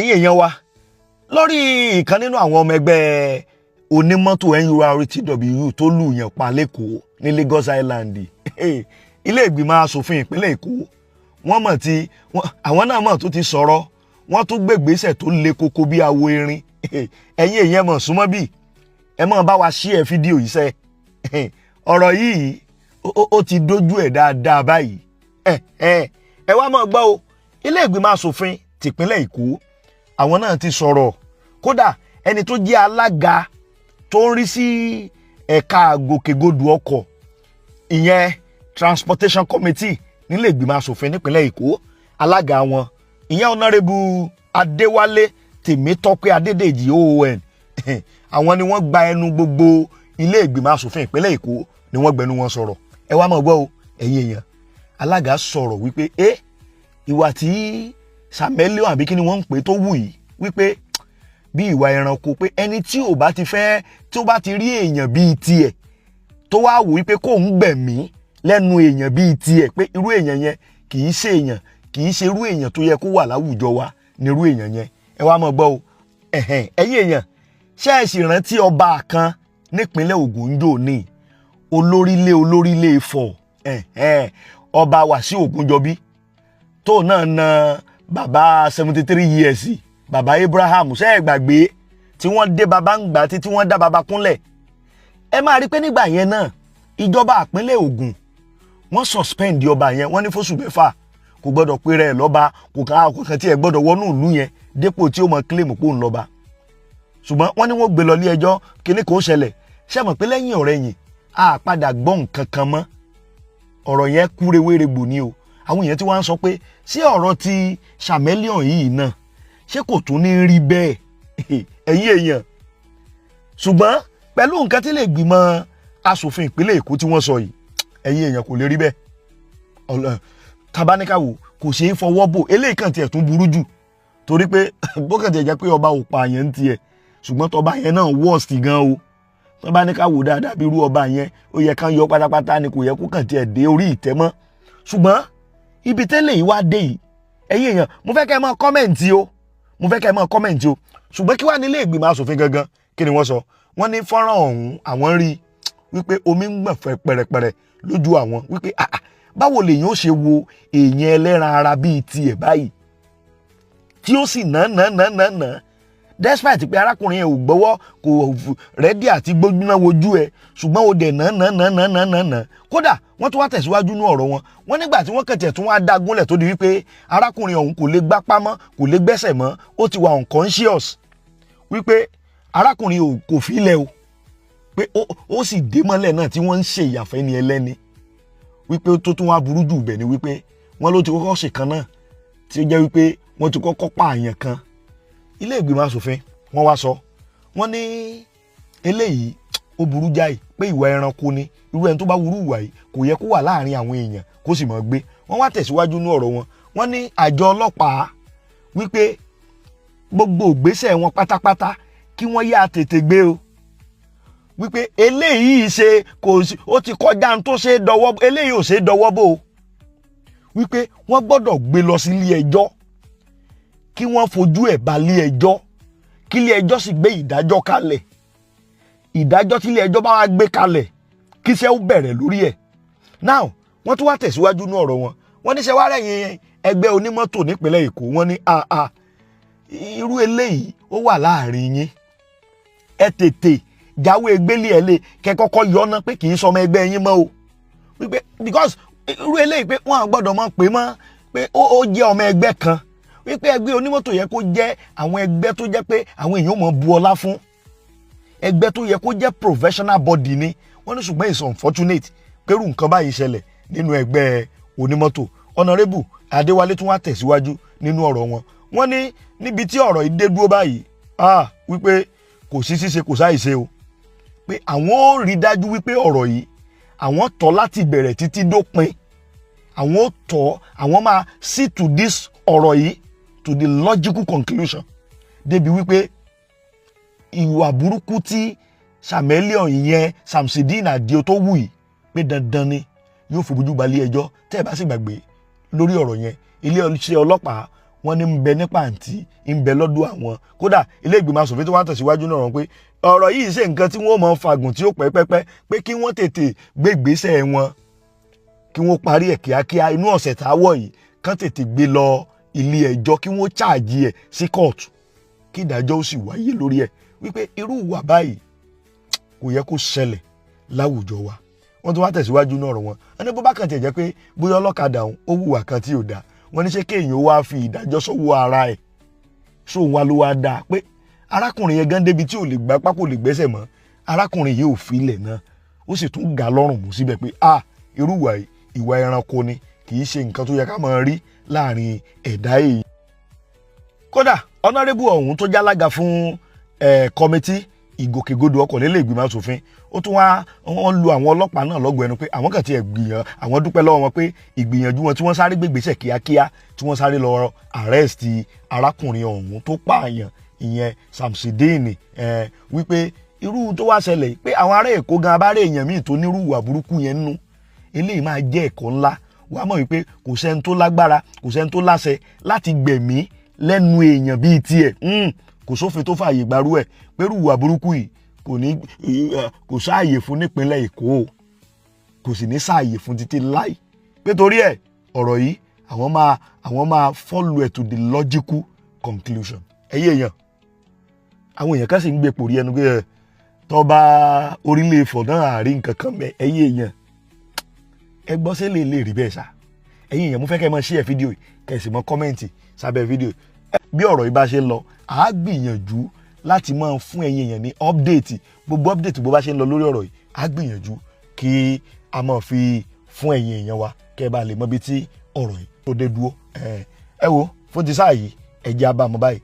Ẹ̀yin èèyàn wa, lórí ìkan nínú àwọn ọmọ ẹgbẹ́ onímọ́tò NURTW tó lù yàn pa l'Ékòó ní Lagos Island, ilé ìgbìmọ̀ asòfin ìpínlẹ̀ Èkó, wọ́n mọ̀ tí àwọn náà mọ̀ tó ti sọ̀rọ̀, wọ́n tún gbégbèsè tó le koko bí awo erin. Ẹ̀yin èèyàn, mọ̀ súnmọ́ bí ẹ mọ̀ bá wa share fídíò yìí sẹ́. Ọ̀rọ̀ yìí ó ti dójú ẹ̀ dáadáa báyìí. Ẹ wá máa gbọ́ o. Ilé ìgbìmọ̀ asòfin tìpínlẹ̀ Èkó, àwọn náà ti sọ̀rọ̀. Kódà, ẹni tó jẹ́ alága tó ń rí sí ẹ̀ka àgòkègodò ọkọ̀, ìyẹn Transportation Committee nílé ìgbìmọ̀ asòfin nípínlẹ̀ Èkó, alága wọn, ìyẹn Honourable Adéwálé Tèmítọ́pẹ́ Adédèjì OON, àwọn ni wọ́n gba ẹnu gbogbo ilé ìgbìmọ̀ asòfin ìpínlẹ̀ Èkó ni wọ́n gbẹnu wọn sọ̀rọ̀. Ẹ wá máa gbọ́ o, ẹ̀yin èèyàn. Alága sọ̀rọ̀ wípé ẹ ìwà tí Sàmẹ́líọ̀ àbí kí ni wọ́n ń pè tó wù yìí, wípé bí ìwà ẹranko, pé ẹni tí ò bá ti fẹ́, tí ó bá ti rí èèyàn bíi tiẹ̀, tó wá wò wípé kó ń gbẹ̀mí lẹ́nu èèyàn bíi tiẹ̀, pé irú èèyàn yẹn kì í ṣe èèyàn, kì í ṣe irú èèyàn tó yẹ kó wà láwùjọ wa ní irú èèyàn yẹn. Ẹ wá máa gbọ́ o. Ẹ̀hẹ̀n, ẹ̀yin èèyàn, ṣé ẹ sì rántí ọba kan nípínlẹ̀ Ògùn ń jò ní olórílé olórílé Ifọ̀, ẹ̀hẹ̀n, Ọba Wàsíù Ògúnjọbí, tó náà na bàbá 73 years, bàbá Abraham? Ṣé ẹ gbàgbé tí wọ́n dé bàbá ń gbà títí wọ́n dá bàbá kúnlẹ̀? Ẹ máa rí pé nígbà yẹn náà, ìjọba ìpínlẹ̀ Ògùn, wọ́n suspend ọba yẹn. Wọ́n ní fóṣù 6 kò gbọ́dọ̀ pé rẹ̀ lọ́ba, kò ká kò kàn tí ẹ gbọ́dọ̀ wọnú ìlú yẹn dépò tí ó mọ claim pò ń lọ́ba. Ṣùgbọ́n wọ́n ní wọ́n gbé lọ ilé ẹjọ́, kíní kò ṣẹlẹ̀. Ṣé mọ̀ pé lẹ́yìn ọ̀rẹ́ yìí, a padà gbọ́ nǹkan kan mọ́? Ọ̀rọ̀ yẹn kú rewéregbò ni o. Àwọn èèyàn tí wọ́n á sọ pé ṣé ọ̀rọ̀ ti Chameleon yìí náà, ṣé kò tún ní rí bẹ́ẹ̀, ẹ̀yin èèyàn? Ṣùgbọ́n pẹ̀lú nǹkan tí lè gbìmọ̀ asòfin ìpínlẹ̀ Èkó tí wọ́n sọ yìí, ẹ̀yin èèyàn, kò lè rí bẹ́ẹ̀. Tabaníkàwò kò ṣeé fọwọ́ bò. Eléyìí kàn tiẹ̀ tún burú jù, torí pé bó kàn tiẹ̀ jẹ́ pé ọba ò pààyàn ń tiẹ̀, ṣùgbọ́n tọba yẹn náà worst gan o. Tọ́ bá ní ká wò dáadáa, bí irú ọba yẹn, ó yẹ kán yọ pátápátá ni, kò yẹ kó kàn tiẹ̀ dé orí ìtẹ́ mọ́. Ṣùgbọ́n ibi tẹ́lẹ̀ yìí wá dé yìí, ẹ̀yin èèyàn, mo fẹ́ kẹ́ ẹ máa comment o, mo fẹ́ kẹ́ ẹ máa comment o. Ṣùgbọ́n kí wàá nílé ìgbìmọ̀ asòfin gangan, kí ni wọ́n sọ? Wọ́n ní fọ́nrán ọ̀hún, àwọn rí wípé omi ń gbọ̀n fẹ́ pẹ̀rẹ̀pẹ̀rẹ̀ lójú àwọn, wípé ah ah, báwo lèyàn ó ṣe wo èèyàn ẹlẹ́ran ara bíi tiẹ̀ báyìí tí ó sì ná ná ná ná ná, despite pé arákùnrin yẹn ò gbọ́wọ́, kò ready àti gbójúná wojú ẹ, ṣùgbọ́n ó dẹ̀ ná ná ná ná ná ná ná. Kódà, wọ́n tún wá tẹ̀síwájú ní ọ̀rọ̀ wọn. Wọ́n nígbà tí wọ́n kẹ̀tẹ̀ tún wá dá gúnlẹ̀, tó di wípé arákùnrin ọ̀hún kò lè gbápá mọ́, kò lè gbẹ́sẹ̀ mọ́, ó ti wà unconscious, wípé arákùnrin ò kò fílẹ̀ o, pé ó sì dé mọ́lẹ̀ náà tí wọ́n ń ṣe ìyàfẹ́ ni ẹlẹ́ni, wípé tó tún wá burú jù bẹ̀ ni wípé wọ́n ló ti kọ́kọ́ ṣèkan náà tí ó jẹ́ wípé wọ́n ti kọ́kọ́ pààyàn kan. Ilé ìgbìmọ̀ asòfin, wọ́n wá sọ, wọ́n ní eléyìí ó burú jáì, pé ìwà ẹranko ni. Irú ẹni tó bá wúrú ìwà yìí kò yẹ kó wà láàrin àwọn èèyàn kó sì máa gbé. Wọ́n wá tẹ̀síwájú ní ọ̀rọ̀ wọn. Wọ́n ní àjọ ọlọ́pàá, wípé gbogbo ìgbésẹ̀ wọn pátápátá, kí wọ́n yá tètè gbé o, wípé eléyìí ṣe kò sí, ó ti kọjá ní tó ṣe é dọwọ́, eléyìí ò ṣe é dọwọ́ bò ó, wípé wọ́n gbọ́dọ̀ gbé lọ sí ilé ẹjọ́, kí wọ́n fojú ẹ̀ balẹ̀ ẹjọ́, kí ilé ẹjọ́ sì gbé ìdájọ́ kalẹ̀. Ìdájọ́ tí ilé ẹjọ́ bá wá gbé kalẹ̀, kí iṣẹ́ ó bẹ̀rẹ̀ lórí ẹ̀. Now, wọ́n tún wá tẹ̀síwájú ní ọ̀rọ̀ wọn. Wọ́n ní ṣe wá rẹ̀yìn ẹgbẹ́ onímọ́tò nípínlẹ̀ Èkó, wọ́n ní àà irú eléyìí ó wà láàrin yín, ẹ tètè jáwé gbélé ẹ lé, kẹ́ kọ́kọ́ yọ ná pé kì í sọmọ ẹgbẹ́ yín mọ́ o, wípé because irú eléyìí, pé wọ́n gbọ́dọ̀ mọ̀ pé mọ́ pé ó jẹ́ ọmọ ẹgbẹ́ kan, wípé ẹgbẹ́ onímọ́tò yẹ kó jẹ́ àwọn ẹgbẹ́ tó jẹ́ pé àwọn èèyàn mọ̀ bu ọlá fún, ẹgbẹ́ tó yẹ kó jẹ́ professional body ni. Wọ́n ní ṣùgbọ́n it's unfortunate pẹ̀rù nǹkan báyìí ṣẹlẹ̀ nínú ẹgbẹ́ onímọ́tò. Honourable Adéwálé tún wá tẹ̀síwájú nínú ọ̀rọ̀ wọn. Wọ́n ní níbi tí ọ̀rọ̀ yìí dé dúró báyìí, ah, wípé kò sí ṣíṣe, kò sáìṣe o, pé àwọn ò rí dájú wípé ọ̀rọ̀ yìí, àwọn tọ́ láti bẹ̀rẹ̀ títí dópin, àwọn ò tọ́, àwọn máa see to this ọ̀rọ̀ yìí to the logical conclusion, débi wípé ìwà burúkú tí Chameleon yẹn, Samsideen Adio, tó wù yìí, pé dandan ni yóò fojú balẹ̀ ẹjọ́. Tẹ́ ẹ bá sì gbàgbé lórí ọ̀rọ̀ yẹn, ilé iṣẹ́ ọlọ́pàá, Wọ́n ní ń bẹ ní pàǹtí, ń bẹ lọ́dọ̀ àwọn. Kódà ilé ìgbìmọ̀ asòfin tó wá tẹ̀síwájú náà rán pé ọ̀rọ̀ yìí ṣe nǹkan tí wọ́n máa fagùn tí ó pẹ́ pẹ́pẹ́, pé kí wọ́n tètè gbé ìgbésẹ̀ wọn, kí wọ́n parí ẹ̀ kíákíá inú ọ̀sẹ̀ tá a wọ̀ yìí, kán tètè gbé lọ ilé ẹjọ́, kí wọ́n charge ẹ̀ sí kóòtù, kí ìdájọ́ ó sì wáyé lórí ẹ̀, wípé irú ìwà báyìí kò yẹ kó ṣẹlẹ̀ láwùjọ wa. Wọ́n tún wá tẹ̀síwájú náà ọ̀rọ̀ wọn. Wọ́n ní bó bá kàn tiẹ̀ jẹ́ pé bóyá ọlọ́kadà òun ó hùwà kan tí ò dáa, wọ́n ní ṣé kéèyàn wá fi ìdájọ́ sọ́wọ́ ara ẹ̀ sóun wá ló wá dáa, pé arákùnrin yẹn gan débi tí ò lè gbá pákó lè gbẹ́sẹ̀ mọ́, arákùnrin yìí ò filẹ̀ náà, ó sì tún ga lọ́rùn mú síbẹ̀, pé a irú ìwà yìí, ìwà ẹranko ni, kì í ṣe nǹkan tó yẹ ká máa rí láàrin ẹ̀dá èyí. Kódà honourable ọ̀hún tó jálága fún committee ìgòkègbodò ọkọ̀ nílé ìgbìmọ̀ asòfin, ó tún wá wọ́n lu àwọn ọlọ́pàá náà lọ́gọ̀ọ́ ẹnu pé àwọn kàn ti ẹ̀ gbìyànjú, àwọn dúpẹ́ lọ́wọ́ wọn pé ìgbìyànjú wọn tí wọ́n sáré gbégbèsè kíákíá, tí wọ́n sáré lọ arrest arákùnrin ọ̀hún tó pààyàn, ìyẹn Samsideen, wípé irú tó wá ṣẹlẹ̀ pé àwọn ará Èkó gan abáré èèyàn míì tó nírú ìwà burúkú yẹn nínú, eléyìí máa jẹ́ ẹ̀kọ́ ńlá. Wàá mọ̀ wípé kò sẹ́ni tó lágbára, kò sẹ́ni tó láṣẹ láti gbẹ̀mí lẹ́nu èèyàn bíi tiẹ̀. Kò sófin tó fààyè gbarú ẹ̀, pẹ̀lú ìwà burúkú yìí kò ní kò sáàyè fún nípínlẹ̀ Èkó, kò sì ní sáàyè fún títí láì, pé torí ẹ̀ ọ̀rọ̀ yìí àwọn máa follow ẹ̀ to the logical conclusion. Ẹ̀yin èèyàn, àwọn èèyàn kan sì ń gbé pòrí ẹnu pé ẹ tọ́ba orílẹ̀ Ifọ̀ náà àárín nǹkan kan mẹ́. Ẹ̀yin èèyàn, ẹ gbọ́ sí lè rí bẹ́ẹ̀ sá. Ẹ̀yin èèyàn, mo fẹ́ kẹ́ ẹ máa share fídíò yìí, kẹ́ ẹ sì máa comment sábẹ́ fídíò yìí. Bí ọ̀rọ̀ yìí bá ṣe ń lọ, à á gbìyànjú láti máa fún ẹ̀yin èèyàn ní update. Gbogbo update bó bá ṣe ń lọ lórí ọ̀rọ̀ yìí, à á gbìyànjú kí a máa fi fún ẹ̀yin èèyàn wa, kẹ́ ẹ bá lè mọ ibi tí ọ̀rọ̀ yìí tó dé dúró. Ẹ wo, fún ti sáà yìí, ẹ jẹ́ á bá mọ báyìí.